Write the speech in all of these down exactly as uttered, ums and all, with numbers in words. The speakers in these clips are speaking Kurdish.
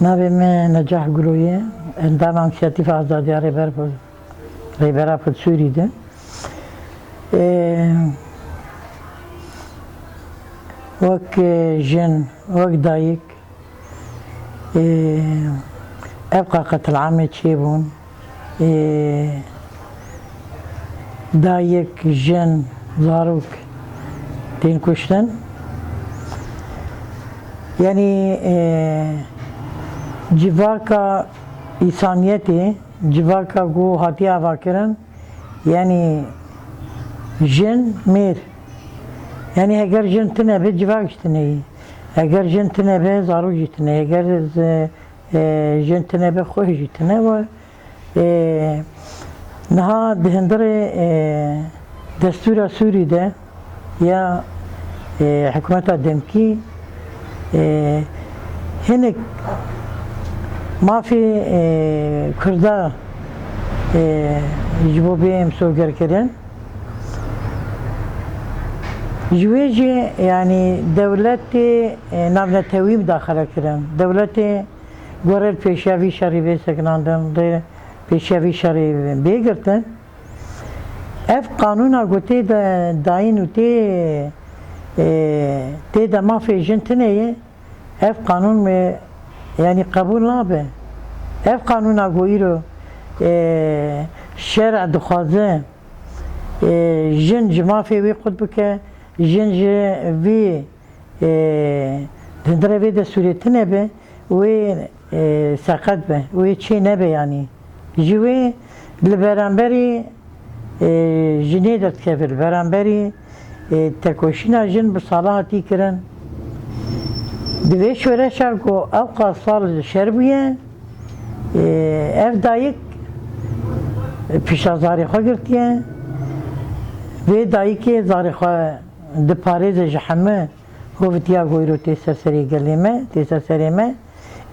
Navê me Necah Gulo ye, endama Însiyatîfa Azadiya Rêber, Rêbera Sûrî de. Ê, wek, e, jin, wek dayik, ê, ev qaqetilame çêbûn. Ê, dayik, jin, zarok tên kuştin. Yanî, e, civaka însaniyetê, civaka ku hatiye avakirin, yanî jin, mêr. Yanî heger jin tune be, civak jî tune ye. Heger jin tune be, zarok jî tune ye. Heger z-, e, jin tune be, xweh jî tune ye. E, niha di hundirê, e, destûra Sûrî de ya, e, hikûmeta demkî, e, hinek mafê, e, Kurda, e, ji bo bê misogerkirin. Ji wê jî, yanî dewletê, e, navnetewî midaxele kirin. Dewletê Gorel pêşiya vî şerî bê sekinandin, rê pêşiya vî şerî bê girtin. Ev qanûna ku tê de dayîn û tê, e, tê de mafê jin tune ye, ev qanûn me, yanî qebûl nabe. Ev qanûna ku îro, e, şer'e dixwaze, e, jin ji mafê wê qut bike, jin ji vî, e, di hundirê vê destûrê tune be, wê, e, seqet be, wê çê nebe yanî. Ji wê li beramberî, e, jinê derdikeve, li beramberî, e, tekoşîna jin bi sala hatî kirin. Di vê şoreşa ku ewqas sal şer bûye, e, ev dayik pişta zarê xwe girtiye. Vê dayikê zarê xwe diparêze ji hemû hovitiya ku îro tê ser serê gelê me, tê ser serê me.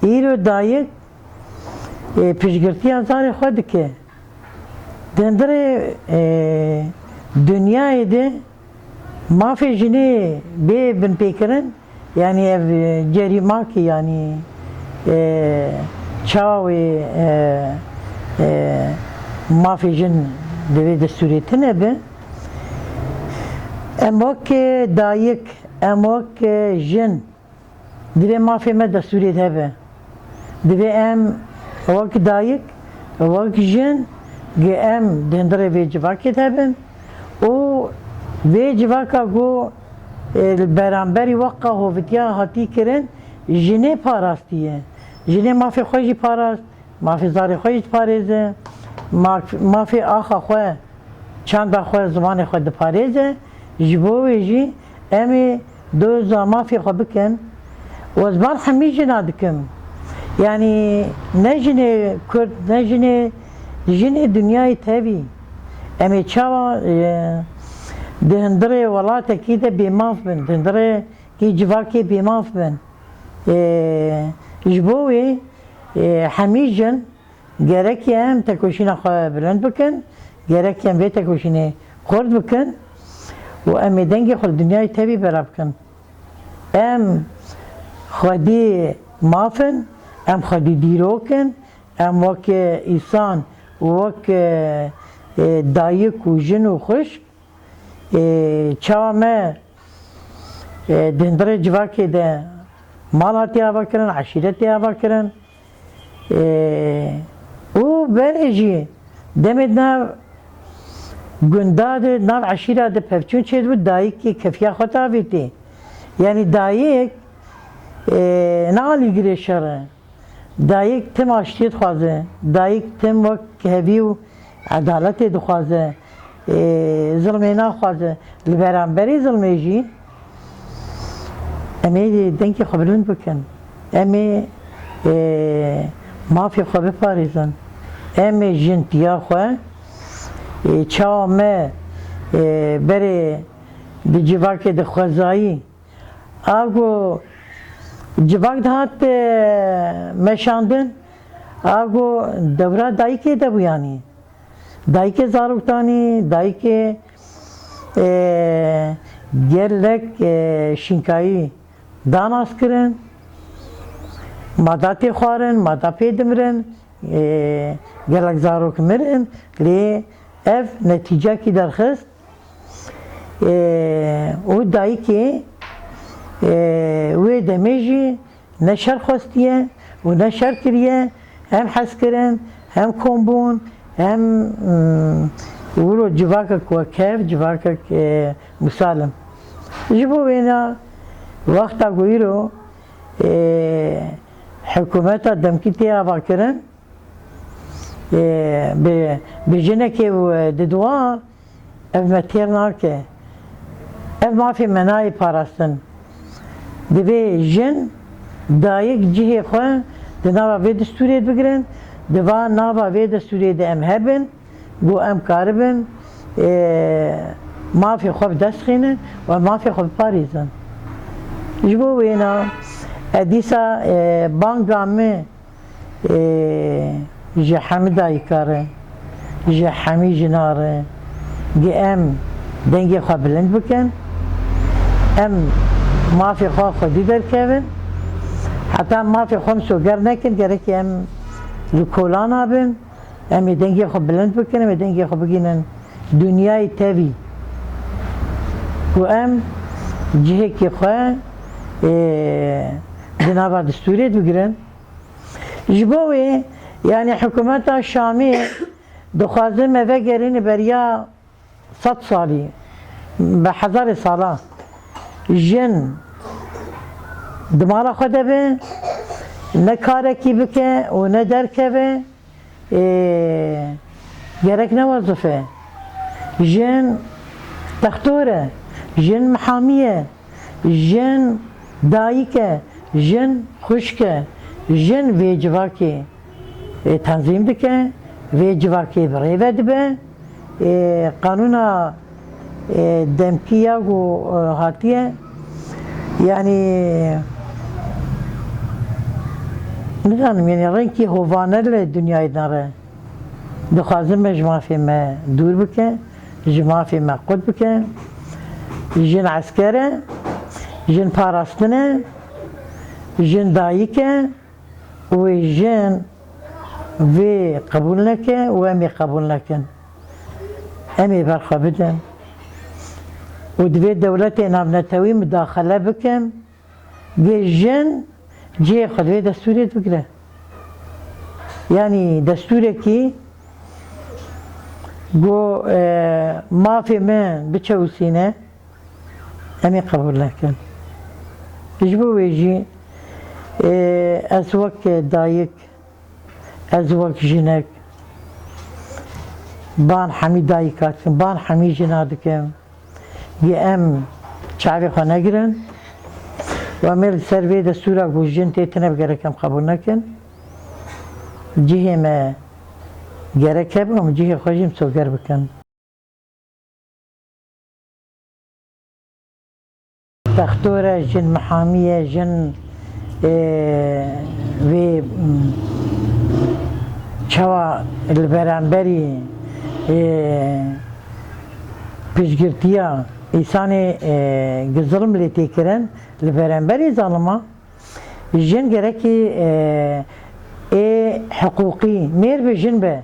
Îro dayik, e, piştgirtiya zarê xwe dike. Di hundirê, e, dinyayê de mafê jinê bê binpêkirin, yanî ev, e, cerîmakî, yanî, e, çawa wê, e, e, mafê jin di vê destûrê tune be. Em wek dayik, em wek jin, divê mafê me destûrê de hebe. Divê em wek dayik, wek jin, gi em di hundirê vê civakê de hebin û vê civaka ku, e, li beramberî weqa hovitiya hatî kirin, jinê parastiye. Jinê mafê xwe jî parast, mafê zarê xwe jî diparêze, maf-, mafê axa xwe, çanda xwe, zimanê xwe diparêze. Ji bo wê jî em ê doza mafê xwe bikin. Ez bar hemî jina dikim. Yanî ne jinê Kurd, ne jinê, jinê dinyayê tevî. Em ê çawa, e, di hundirê welatekî de bêmaf bin, di hundirê kî civakê bêmaf bin. E, ji bo wê, e, hemî jin Gerekî em tekoşîna xwe bilind bikin, gerekî em vê tekoşînê xurt bikin û em ê dengê xwe li dinyayê tevî belav bikin. Em xwedî maf in, em xwedî dîrok in, em wek îsan û wek, e, e, dayik û jin û xwişk, e, çawa me, e, di hundirê civakê de mal hatiye avakirin, eşîret tê avakirin. Ê, û berê jî demê di nav gunda de, nav eşîra de pevçûn çêdibû, dayikê kefiya xwe tavêtê. Yanî dayik, ê, ne alîgirê şer e. Dayik tim aştiyê dixwaze. Dayik tim wek hevî û edaletê dixwaze. Ê, zilmê naxwaze. Li beramberî zilmê jî em ê dengê xwe bilind bikin. Em ê, ê, mafê xwe biparêzin. Em ê jintiya xwe, ê, çawa me, ê, berê di civakê de xwezayî, a ku civak dihat, ê, meşandin, a ku dewra dayikê de bû yanî. Dayikê zaroktanî, dayikê, e, gelek, e, şînkayî danas kirin. Mada tê xwarin, mada pê dimirin, e, gelek zarok mirin, lê ev netîcekî derxist. E, û dayikê, e, wê demê jî ne şer xwestiye û ne şer kiriye, hem hez kirin, hem kom bûn, hem, mm, wilo civakek wekhev, civakek, e, musalim. Ji bo wêna wexta ku îro, e, hikûmeta demkî tê avakirin, e, bi, bi jinekê û diduwa, ev me têr nake. Ev mafê me nayê parastin. Divê jin, dayik cihê xwe di nava vê destûrê bigirin, di va nava vê destûrê de em hebin, ku em karibin, e, mafê xwe bi dest xînin û em mafê xwe biparêzin. Ji bo wêna, e, dîsa, e, banga min, e, ji hemî dayika re, ji hemî jina re, gi em dengê xwe bilind bikin, em mafê xwe xwedî derkevin, heta mafê xwe misoger nekin, gerekê em li kolana bin, em ê dengê xwe bilind bikin, em ê dengê xwe bigînin dinyayê tevî. Ku em cihekî xwe, ê, di nava destûrê digirin. Ji bo wê, yanî hikûmeta Şamê dixwazin me vegerîne beriya sed salî, bi hezarê sala. Jin di mala xwe de be, ne karekî bike û ne derkeve, ê, gerek ne wezife. Jin textor e, jin mihamî ye, jin dayik e, jin xwişk e, jin vê civakê, e, tenzîm dike, vê civakê bi rê ve dibe. E, qanûna, e, demkî ya ku, e, hatiye, yanî, nizanim, yanî rengkî hovane li dinyayê nare. Dixwazin me ji mafê me dûr bike, ji mafê me qut bike. Jin esker e, jin parastin e, jin dayik e û wê jin vê qebûl neke û em ê qebûl nekin. Em ê ber xwe bidin û divê dewletê navnetewî mudaxele bikin. Gê jin cihê xwe di vê destûrê bigire. Yanî destûrekî ku, e, mafê me biçewsîne, em ê qebûl nekin. Ji bo wê jî, e, ez wek dayik, ez wek jinek, ban hemî dayika dikim, ban hemî jina dikim. Yê em çavê xwe negirin. Û em ê li ser vê destûra ku jin tê tine bi gerek em qebûl nekin. Cihê me gerek hebe, em cihê xwe jî misoger bikin. Textor e, jin mihamî ye, jin, e, vê, m, çawa li beramberî, e, piştgirtiya îsanê, e, gi zilm lê tê kirin, li beramberî zalima, jin gerekî, e, ê hiqûqî mêr be, jin be.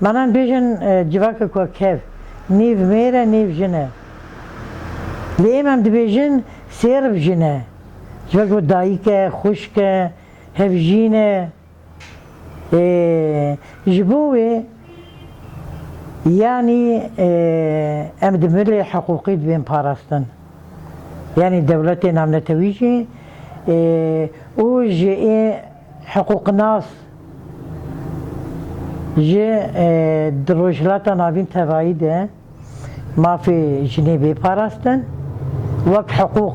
Mena em bêjin, e, civakek wek hev, nîv mêr e, nîv jin e. Lê êm em dibêjin sêr bi jin e. Civak wek dayik e, xwişk e, hevjîn e. E, ji bo wê, yanî, e, em di milê hiqûqî dibên parastin. Yanî dewletê navnetewî jî, e, û ji ê hiqûqnas ji, e, di Rojhilata Navîn tevayî de mafê jinê bê parastin. Wek hiqûq,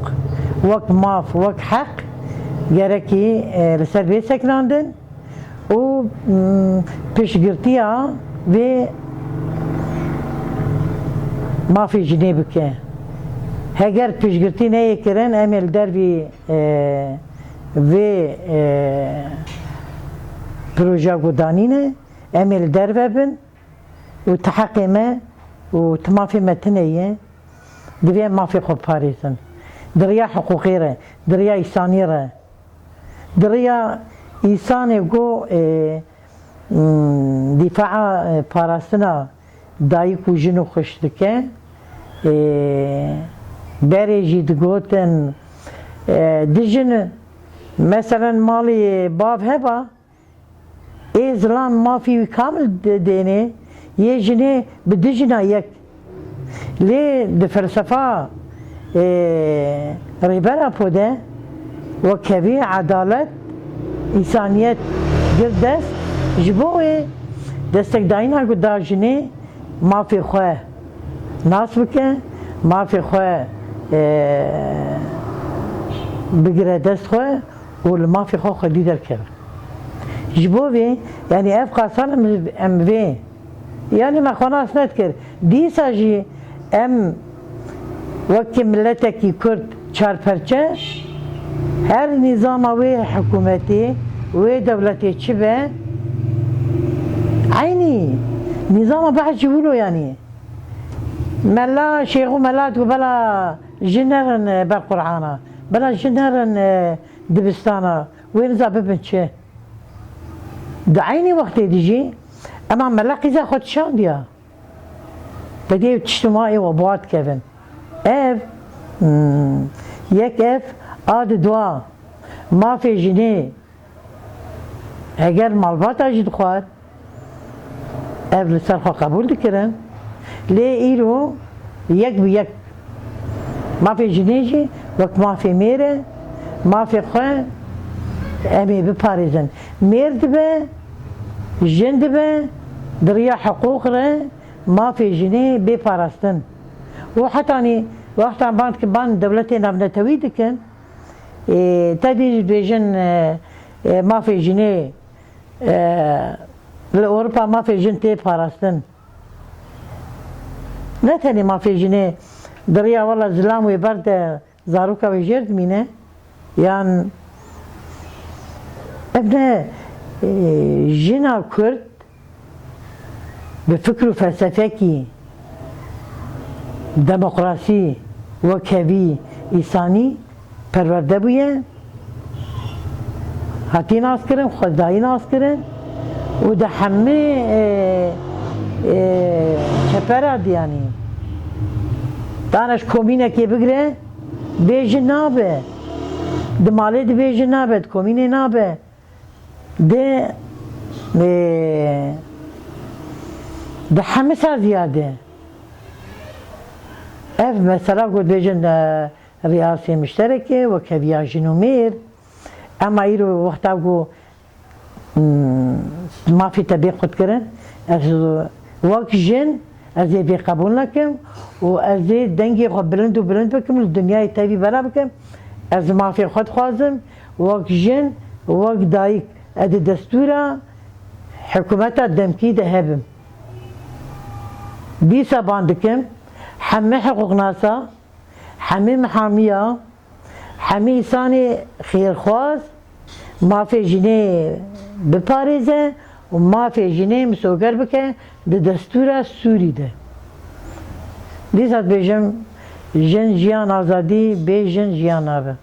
wek maf, wek heq gerekî, e, li ser bê sekinandin û, mm, piştgirtiya vê mafê jinê bike. Heger piştgirtî neyê kirin, em ê li dervî, e, vê, e, proja ku danîne, em ê li derve bin û ti heqê me û ti mafê me tune ye. Divê em mafê xwe biparêzin. Di riya hiqûqê re, di riya îsanî re, di riya Îsanê ku, e, m, dîfaa, e, parastina dayik û jin û xwişk dike, e, berê jî digotin, e, di jin, meselen malê bav heba, ê zilam mafî wî kamil di-, dênê, yê jinê bi dijina yek. Lê di felsefa, ê, Rêber Apo de wekhevî, edalet, însaniyet girt dest, ji bo wê destekdayîna ku da jinê mafê xwe nas bike, mafê xwe, ê, bigire dest xwe û li mafê xwe xwedî derkeve. Ji bo vê, yanî ev qasal em, em vê, yanî me xwe nas nedikir. Dîsa jî em wekî miletekî Kurd çarperçe, her nîzama wê hikûmetê, wê dewletê çi be, eynî nîzama behs ji wilo yanî. Mela, şêx û mela digo bela jin nerin, e, ber Qur'ana. Bela jin nerin, e, dibistana. Wê niza bibin çi? Di eynî wextê de jî ema mela qîza xwe dişandiya. Te dê tişt ma ê we bi wa dikevin. Ev, hmm, yek ev, a di dua. Mafê jinê, heger malbata jî dixwar, ev li ser xwe qebûl dikirin. Lê îro yek bi yek mafê jinê jî wek mafê mêr e, mafê xwe em ê biparêzin. Mêr dibe, jin dibe, di riya hiqûq re mafê jinê bê parastin. Û hetanî wextan ban dikin, ban dewletê navnetewî dikin, ê, te dî dibêjin, e, e, mafê jinê, e, li Ewropa mafê jin tê parastin. Ne tenê mafê jinê di riya wela zilam wê berde, zaroka wê jêr dimîne, yan ev ne, e, jina Kurd bi fikr û felsefekî demokrasî, wekhevî, îsanî perwerde bûye, hatî naskirin, xwedayî naskirin û di hemî, e, e, çepera diyanî. Tane ji komînekê bigire, bêjin nabe. Di malê dibêjin nabe, di komînê nabe. Di, e, di hemî saziya de. Ev mesela ku dibêjin, e, riyasê mişterekê, wekheviya jin û mêr. Ema îro wexta ku, hmm, mafê te bê qutkirin, ez wek jin, ez ê vê qebûl nekim û ez ê dengê xwe bilind û bilind bikim, li dinyayê tevî bela bikim. Ez mafê xwe dixwazim, wek jin, wek dayik, ez di destûra hikûmeta demkî de hebim. Dîsa ban dikim, hemî hiqûqnasa, hemî mihamiya, hemî însanê xêrxwaz mafê jinê biparêze û mafê jinê misoger bike di destûra Sûrî de. Dîsa dibêjim, jin, jiyan, azadî, bê jin jiyan nabe.